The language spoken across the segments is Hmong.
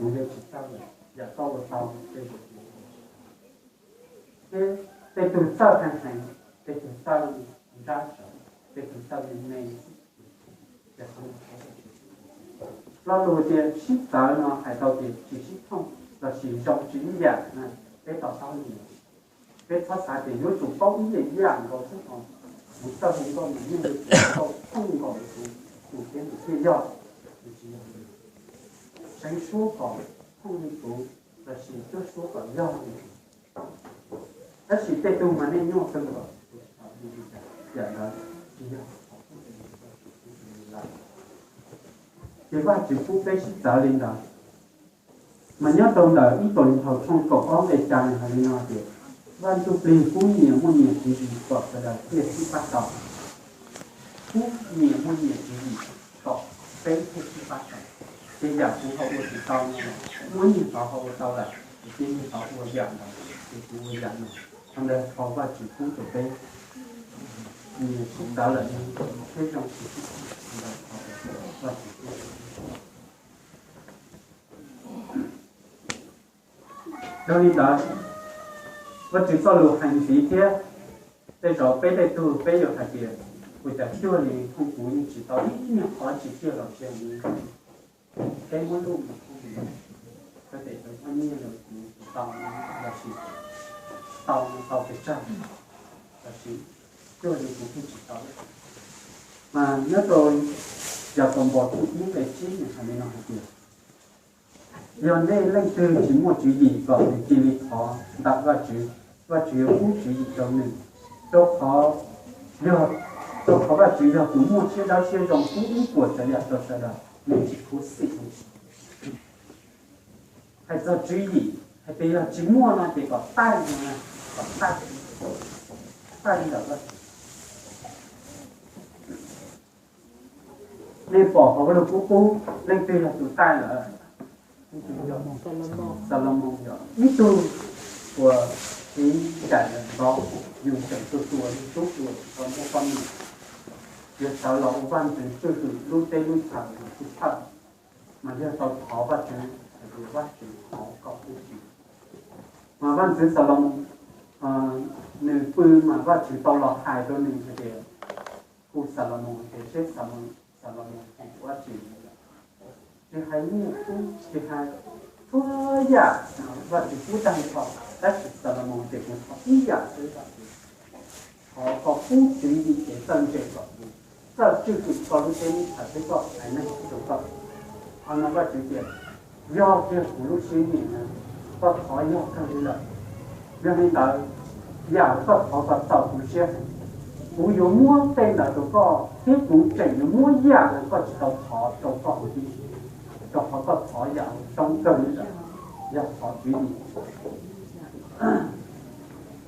kuv yuav tsis txawj lawm, yam koj ua tau tej zaum kuv ua tsis tau. Thiab tej tug txawj heev heev, tej tug txawj nrab tsawv, tej tug txawj me me. Lo lus tias sib txawv no hais tau tias tsis sib thooj lossis zoo tsis ib yam na, peb to taub li. Peb txhob xav tias yuav tsum paub ib yam yam nkaus xwb os, kuv txawj hu nkauj nws yeej yuav tsum hu nkauj thooj nkaus li kuv, tus thiab nws thiaj yog. Nws tsis yog li. Seev suab kom thooj li kuv, lossis cuab suab kom yog li kuv. Tab sis tej tug mas nej nyuaj kawg nkaus, kuv tsis tau li cas, yam ntawd tsis yog qhov lawm. Ces Vajtswv pub peb sib txawv li ntawd. Mas nyob rau ntawm ib Kauleethaus tshooj kaum ob nqe xya nws hais li no tias, Vaj Ntsujplig pub nyias muaj nyias tswv yim kom sawv daws thiaj sib pab tau. Pub nyias muaj nyias tswv yim kom peb thiaj sib pab tau. Ces yam kuv ho ua tsis tau no, muaj ib nyuag tod ho ua tau lawm, ces cia nyuag tod ua yam ntawd, ces kuv ua yam no. Qhov ntawd thov Vajtswv pub rau peb. Nyias sib txawv lawm, peb zoo tsis sib txawv, Vajtswv pub. Yog li ntawd, Vajtswv txoj lus hais ntxiv thiab, tej zaum peb tej tug peb yuav hais tias, ua cas cuag li thooj kuv yeej tsis tau ib nyuag qhov tsis tiag los sis li. Peb muab lub mus thooj li, koj tes tau poj nyiaj los kuv tsis tau, lossis tau tau pes tsawg, lossis cuag li kuv pheej tsis tau. Mas nyob rau Yakaunpaus tshooj ib nqe tsib nws hais li no hais tias, yog nej leej twg tsis muaj tswv yim kom nws cia li thov ntawm Vajtswv, Vajtswv yuav pub tswv yim rau nws. Rau qhov, rau qhov Vajtswv yog tus muaj siab dawb siab zoo pub ib puas tsav yam rau sawv daws, nws tsis khuv xim. Hais txog tswv yim, hais tias yog tsis muaj no ces kom taij, kom taij, taij ntawm Vajtswv. Nej pom hauv lug kub qub leej twg yog tus taij lawm? Xalumoos yog ib tug uas txiv ncaim lawm ntxov, yus tseem tua tua yus tub tua tsis tau muaj poj niam, yuav sawv los ua vaj ntxwv tswj hwm lub teb lub chaw yus tub thawj, mas yog tau thov Vajtswv hais tias Vajtswv thov koj pub tswv. Mas vaj ntxwv Xalumoos nws pw mas Vajtswv tau los hais rau nws hais tias, hu Xalumoos tias seb Xalumoos hais Vajtswv, tsis hais nyiaj kub tsis hais txhua yam, Vajtswv pub tag nrho, tab sis Xalumoos tias kuv thov ib yam xwb Vajtswv, thov koj pub tswv yim kev txawj ntse kom kuv txawj tswj hwm koj lub teb lub chaw thiab koj haiv neeg rau koj. Qhov no Vajtswv tias yog kiag kuv lub siab nyiam na, koj thov yog kawg li lawm. Yog li ntawd, yam koj thov kom txaus kuv siab, kuv yuav muab tej ntawd rau koj thiab kuv tseem yuav muab yam uas koj tsis tau thov rau koj huv tib si, rau qhov koj thov yam uas zoo kawg li lawm, yog thov tswv yim.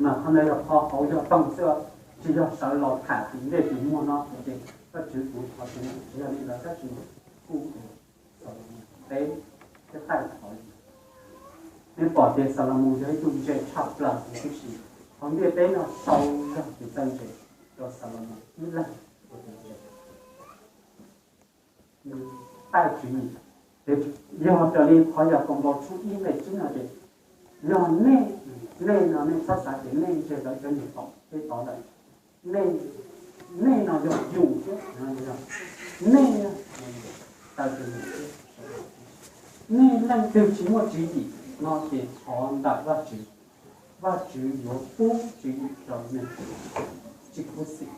Mas qhov ntawd yog qhov hauv yog toog xwb, tsis yog sawv los tham tim ntej tim muag no ces Vajtswv kuv thov tswv yim, tsis yog li ntawd tab sis kuj teb thiab taij thov. Nej pom tias Xalumoos yog ib tug ntse tshaj plaws huv tib si, hauv ntiaj teb no sau zog tus txawj ntse rau Xalumoos ib leeg ua tus ntse. Nws taij tswv yim. Ces yog raws li qhov Yakaunpaus tshooj ib nqe tsib no ces, yog nej, nej no nej txhob xav tias nej ze ntawd cov niag tom peb tod lawm. Nej, nej no yog yus thiab, nej, taw tus niag thiab. Nej leej twg tsis muaj tswv yim no ces thov ntawm Vajtswv, Vajtswv yuav pub tswv yim rau nej. Tsis khuv xim.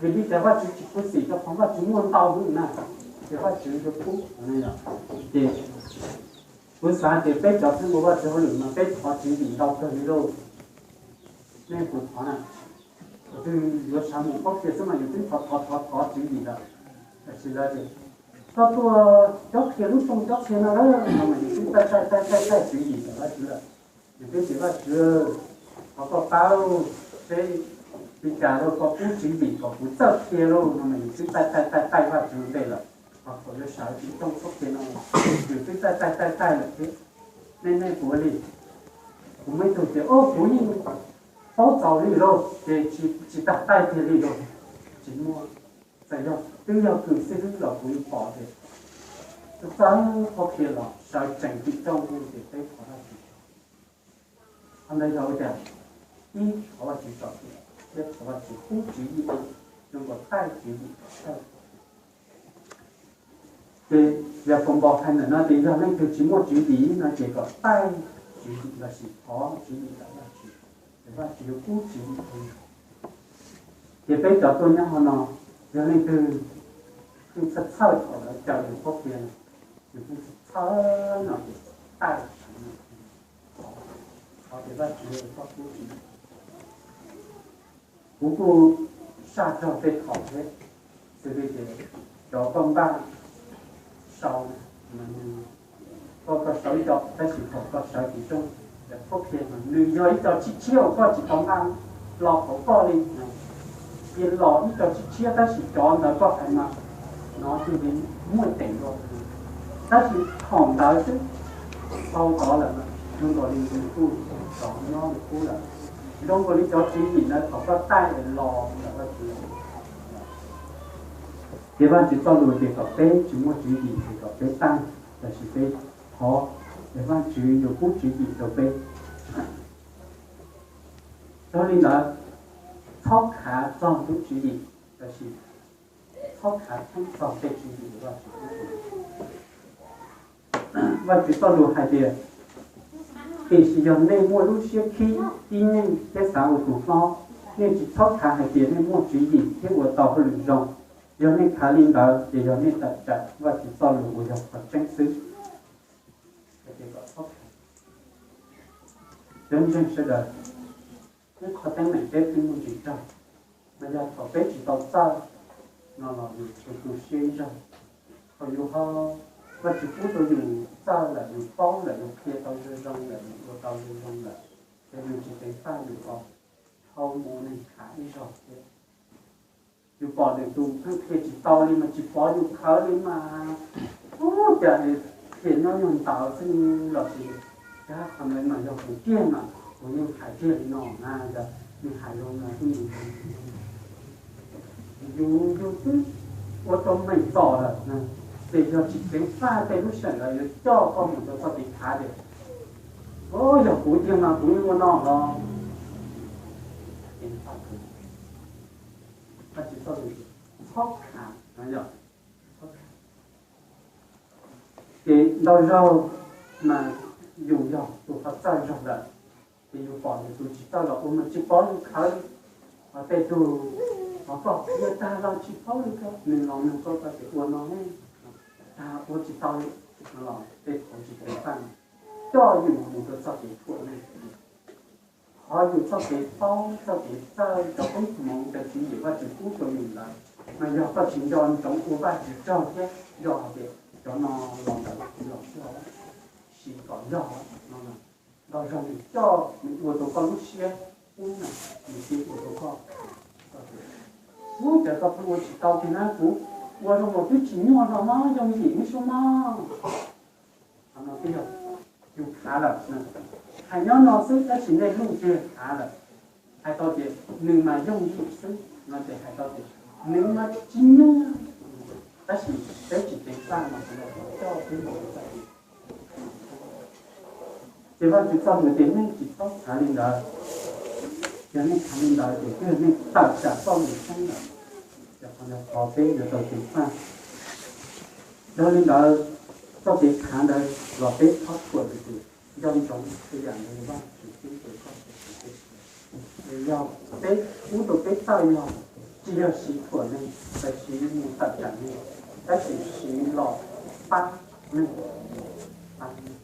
Vim li cas Vajtswv tsis khuv xim? Rau qhov Vajtswv muaj ntau heev na, ces Vajtswv yuav pub. Ces kuv xav tias peb cov pheej ua Vajtswv hauj lwm mas peb thov tswv yim ntau kawg li lauj. Nej puas thov na? Tus twg yuav sawv mus paub tias xwb mas yus twb thov thov thov thov tswv yim lawm. Tam sim lawv tias, koj tuaj cob qhia lub rooj cob qhia no lawm no mas yus twb taij taij taij taij taij tswv yim ntawm Vajtswv lawm. Yus twb tias Vajtswv, thov koj pab, seb li cas rau koj pub tswv yim kom kuv txawj qhia lauj no mas yus twb taij taij taij taij Vajtswv ntej lawm. Qhov kom yuav sawv tsis tooj txhob qhia no, yus twb taij taij taij taij lawm thiab. Nej, nej puas ua li? Kuv muaj ib tug tias, o, kuv yeej paub txaus li lauj, ces tsis, tsis tas taij kiag li lauj. Tsis muaj. Txawm yog twb yog kws xib hwb los kuv yeej pom tias txawj qhuab qhia los sawv tsees tim rooj ces peb thov Vajtswv. Qhov ntawd yog ua cas? Ib, thov Vajtswv tsom kwm, thiab thov Vajtswv pub tswv yim, zoo nkaus taij tswv yim kom txawj. Ces yog foom npau hais ntawm no tias yog leej twg tsis muaj tswv yim no ces kom taij tswv yim lossis thov tswv yim ntawm Vajtswv, ces Vajtswv yuav pub tswv yim rau. Ces peb cov tuaj nyob hauv no, yog leej twg yeej txhawj txhawj thaum lawv caw yus qhuab qhia, yus yeej txhawj txhawj no ces taij tswv yim, thov tias Vajtswv koj pub tswv yim. Kuv kuj saj rog tej thaum thiab, xws li tias cov koj npaj sau, koj, koj sau ib co, tab sis thaum koj sawv tim rooj, qhuab qhia mas nws yog ib co tshiab tshiab uas koj tsis tau npaj los hauv koj li. Ces los ib co tshiab tshiab tab sis cov ntawd koj hais mas no tig li muaj teem dua. Tab sis thaum ntawd xwb, tau tod lawm, zoo nkaus li nws kuj rov nyob nws qub lawm. Zoo nkaus li cov tswv yim ntawd thaum koj taij los ntawm Vajtswv. Ces Vajtswv txoj lus tias kom peb tsis muaj tswv yim ces kom peb taij, tab sis peb thov es Vajtswv yuav pub tswv yim rau peb. Yog li ntawd, txhob khav txog lub tswv yim, tab sis txhob khav theeb txog tej tswv yim uas Vajtswv pub. Vajtswv txoj lus hais tias, tiam sis yog nej muaj lub siab khib tib neeg thiab xav ua tus hlob, nej tsis txhob khav hais tias nej muaj tswv yim thiab ua tau hauj lwm zoo. Yog nej khav li ntawd ces yog nej tawm tsam Vajtswv txoj lus uas yog qhov tseeb xwb. Cov ntseeg sawv daws, ib qho teeb meem peb pheej muaj ntsis raug, mas yog thaum peb tsis tau txawj no los yus tu siab ib zaug. Thaum yus ho, Vajtswv pub rau yus txawj lawm, yus paub lawm, yus qhia tau zoo zoo lawm, yus ua tau zoo zoo lawm, ces yus tsis ceev faj yus os, dhau mus neeg khav ib zaug thiab. Yus pom lwm tus pheej qhia tsis tau li mas tsis pov yus khawv li mas, ub, cas qhia nyob nyuag ntawd xwb los sis, cas qhov ntawd mas yog kuv kiag mas kuv yeej hais kiag li no na, yog nws hais zoo no xwb, yus yus twb ua rau meem txom lawm na, ces yog tsis ceev faj tej lub sij hawm ntawd yuav coj koj mus rau txoj kev khav tias, o, yog kuv tiag mas kuv yeej ua no los. Txhob khav, ces ntau zaug mas yus yog tus ho txawj zog lawm, ces yus pom yus tus tsis txawj los ua mas tsis pov yus khawv li. Ho tej tug, ho koj qhia tag los tsis paub li ko, nws los nug koj koj tias ua no ne, tag ua tsis tau li, no los tej thaum tsis ceev faj, coj yus mus rau txoj kev thuam neeg. Qhov yus txoj kev paub, txoj kev txawj, cov koob hmoov, cov tswv yim Vajtswv pub rau yus ntawd, mas yog koj tsis nco ntsoov ua Vajtswv tsaug thiab nco hais tias cov no los ntawm Vajtswv los xwb, siv kom yog no, ntau zaug nws coj nws ua rau koj lub siab ub na, nws thiaj ua rau koj, ub, cas koj pheej ua tsis tau kiag na, kuv ua zoo los twb tsis nyuaj no mog, yooj yim ub sub mog. Qhov no twb yog yus khav lawm. Hais nyob no xwb tab sis nej lub ntiag khav lawm. Hais tau tias nws mas yooj yim xwb no ces hais tau tias nws mas tsis nyuaj, tab sis peb tsis ceev faj mas coj peb mus txoj kev. Ces Vajtswv txoj lus tias nej tsis txhob khav li ntawd. Yog nej khav li ntawd ces twb yog nej tawm tsam txoj lus tseeb lawm. Ces qhov ntawd thov peb yuav tau ceev faj. Yog li ntawd, txoj kev khav ntawd los peb txhob thuam lwm tus, nco ntsoov tej yam ntawd Vajtswv pub rau koj, yog peb pub rau peb txawj yog, tsis yog siv thuam neeg, tsis siv mus tawm tsam neeg, tab sis siv los pab neeg, pab neeg.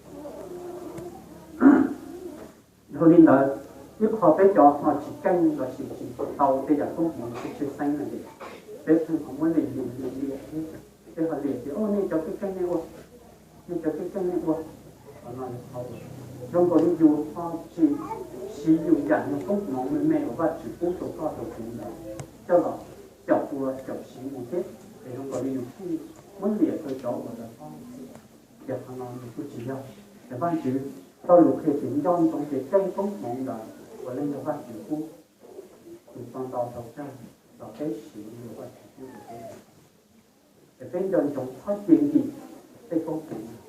Yog li ntawd, ib qho peb cov ho tsis keej los sis tsis tau tej yam koob hmoov tshwj xeeb no ces peb pheej ho muab liam liam liam liam thiab. Peb ho liam tias, o, nej cov keej keej nej ua, nej cov keej keej nej ua. Qhov no yog qhov uas zoo nkaus li yus ho tsis siv yus yam nyuag koob hmoov me me uas Vajtswv pub rau koj rau kuv ntawd coj los caum ua caum siv mus thiab, es zoo nkaus li yus thiaj muab liam rau cov uas lawv paub xwb. Ces qhov no nws kuj tsis yog. Ces Vajtswv txoj lus qhia tias nco ntsoov tias tej koob hmoov ntawd puav leej yog Vajtswv pub, tus tau ntau tau tsawg los peb siv li Vajtswv pub rau peb. Ces peb nco ntsoov txhob cia nkim, tej poob qis no.